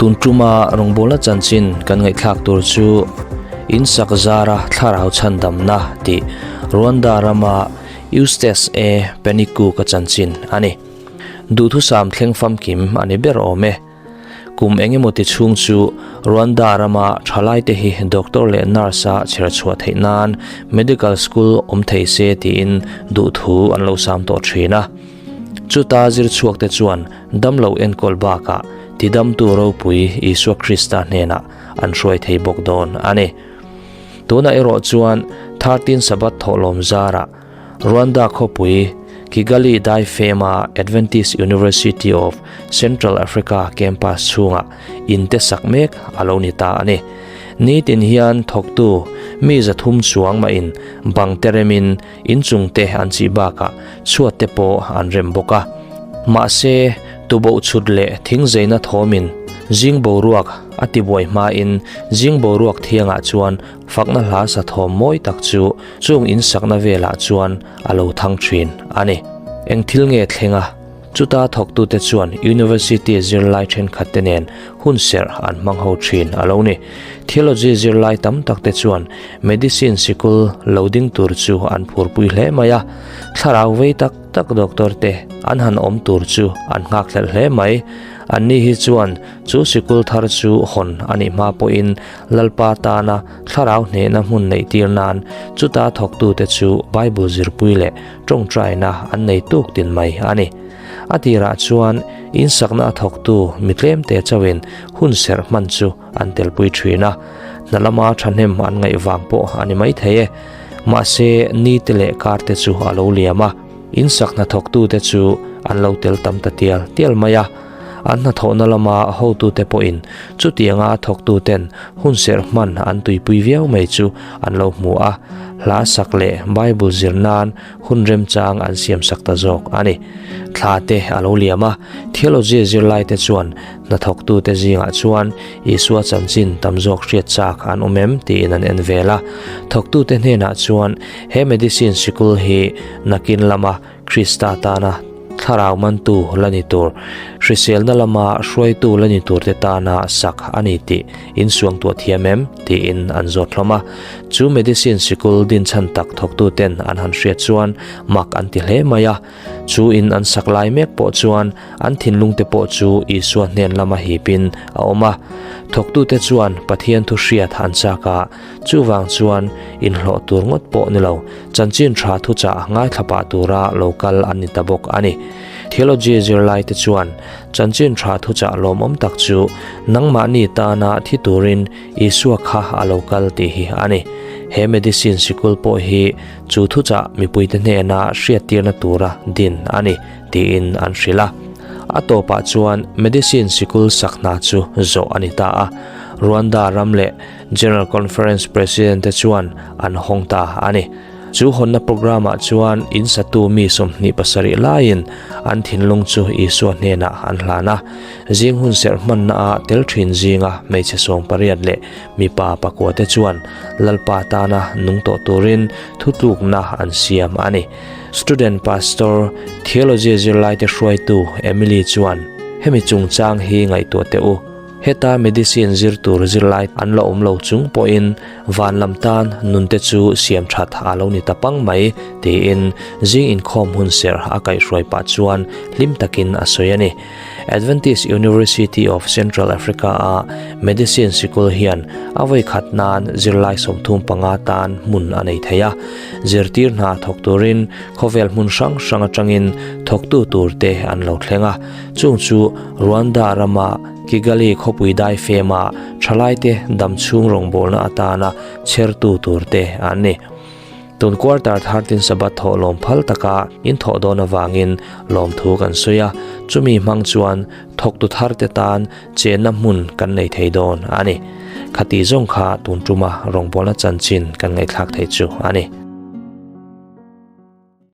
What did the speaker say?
Tun tuma rawngbawlna chanchin kan ngaihthlak tur chu In sak zara thlarau chhandamna tih Rwanda rama Eustace A. Pennycook-a chanchin a ni. Duhthusam thleng famkim a ni ber awm e. Kum engemaw ti chhung chu Rwanda rama thalaite hi doctor leh nurse a chher chhuah theih nan medical school awm thei se tiin duhthu an lo sam tawh thin a. Chuta zir chhuak te chuan damlo enkawl bakah tidamtu ropui Isua Krista hnenah an hruai thei bawk dawn a ni. Tunah erawh chuan 13 Sabbath thawhlawm zarah Rwanda khawpui Kigali daifema Adventist University of Central Africa campus chhungah in te sak mek a lo ni ta a ni. Nitin hian thawktu mi 300 chuang mahin bang te remin inchung te an chih bakah chhuat te pawh an rem bawk a. Mahse, tuboh chhut leh thingzeina thawmin zing boruak a tibuai hmain zing boruak thiangah chuan Fakna hla sa thawm mawi tak chu chung in sakna velah chuan a lo thang thin a ni. Eng thil nge thleng a? Chuta thawktute chuan University zirlai thenkhat te nen hun serh an hmang ho thin a lo ni. Theology zirlai tam tak te chuan Medicine sikul lo ding tur chu an phurpui hle mai a. Thlarau vei tak tak doctor te an han awm tur chu an nghakhlelh hle mai. Anni hi chuan chu sikul thar chu hawn a nih hma pawhin Lalpa tana thlarau hnehna hmun neih tir nan chuta thawktute chu Bible zirpui leh tawngtaina an nei tuk tin mai a ni. A tirah chuan insakna a thawktu mi tlemte chauhin hun serh hman chu an telpui thin a, hna lama thahnem an ngaih vang pawh a ni maithei e. Mahse, nite leh karte chu a lo liam a, insakna thawktute chu an lo tel tam ta tial tial mai a. An hnathawhna lama hotute pawhin chutianga thawktuten hun serh hman an tuipui viau mai chu an lo hmu a, hla sak leh Bible zir nan hun remchang an siam sak ta zawk a ni. Thla te a lo liam a, theology zirlaite chuan hnathawktute zingah chuan Isua chanchin tam zawk hriat chak an awm em tiin an en vel a. Thawktute hnenah chuan he medicine sikul hi nakin lama Krista tana thlarau mantu la ni tur, hriselna lama hruaitu la ni turte tana sak a ni tih insuangtuah thiam em? tiin an zawt hlawm a. Chu medicine sikul dinchhan tak thawktuten an han hriat chuan mak an ti hle mai a. Chu in an sak lai mek pawh chuan an thinlungte pawh chu Isua hnen lama hipin a awm a. Thawktute chuan Pathian thu hriat an chak a. Chuvang chuan inhlawh tur ngawt pawh ni lo, chanchin tha thuchah ngaithla pah tura lo kal an ni ta bawk a ni. Theology zirlaite chuan chanchin tha thuchah lawmawm tak chu nangmahni tana thi turin Isua kha a lo kal tih hi a ni. He medicine sikul pawh hi chu thuchah mipuite hnena hriattirna tura din a ni tiin an hrilh a. A tawpah chuan medicine sikul sak hna chu zawh a ni ta a. Rwanda ram leh General Conference President te chuan an hawng ta a ni. Chu hawnna programme-ah chuan in satu mi 27 laiin an thinlung chu Isua hnenah an hlan a. Zing hun serh hmannaah tel thin zinga hmeichhe 18 leh mipa pakua te chuan Lalpa tana nung tawh turin thutlukna an siam a ni. Student Pastor, Theology zirlaite hruaitu Emily chuan, Hemi chungchang hi ngaihtuah teh u. Heta medicine zir tur zirlai an la awm lo chung pawhin van lam tan nunte chu siam that a lo ni ta pang mai tiin zing inkhawm hun serh a kaihhruai pah chuan hlim takin a sawi a ni. Adventist University of Central Africa a medicine sikul hian a vawi khat nan zirlai 35 tan hmun a nei thei a, zirtir hna thawk turin khawvel hmun hrang hrang atangin thawktu turte an lo thleng a, chung chu Rwanda rama Kigali khawpui daifema thalaite damchhung rawngbawlna atana chhertu turte an ni. Tun quarter 13 Sabbath thawh lawm phal taka in thawh dawn avangin lawmthu kan sawi a, chumi hmang chuan thawktu tharte tan chenna hmun kan nei thei dawn a ni. Khati zawng kha tun tuma rawngbawlna chanchin kan ngaihthlak thei chu a ni.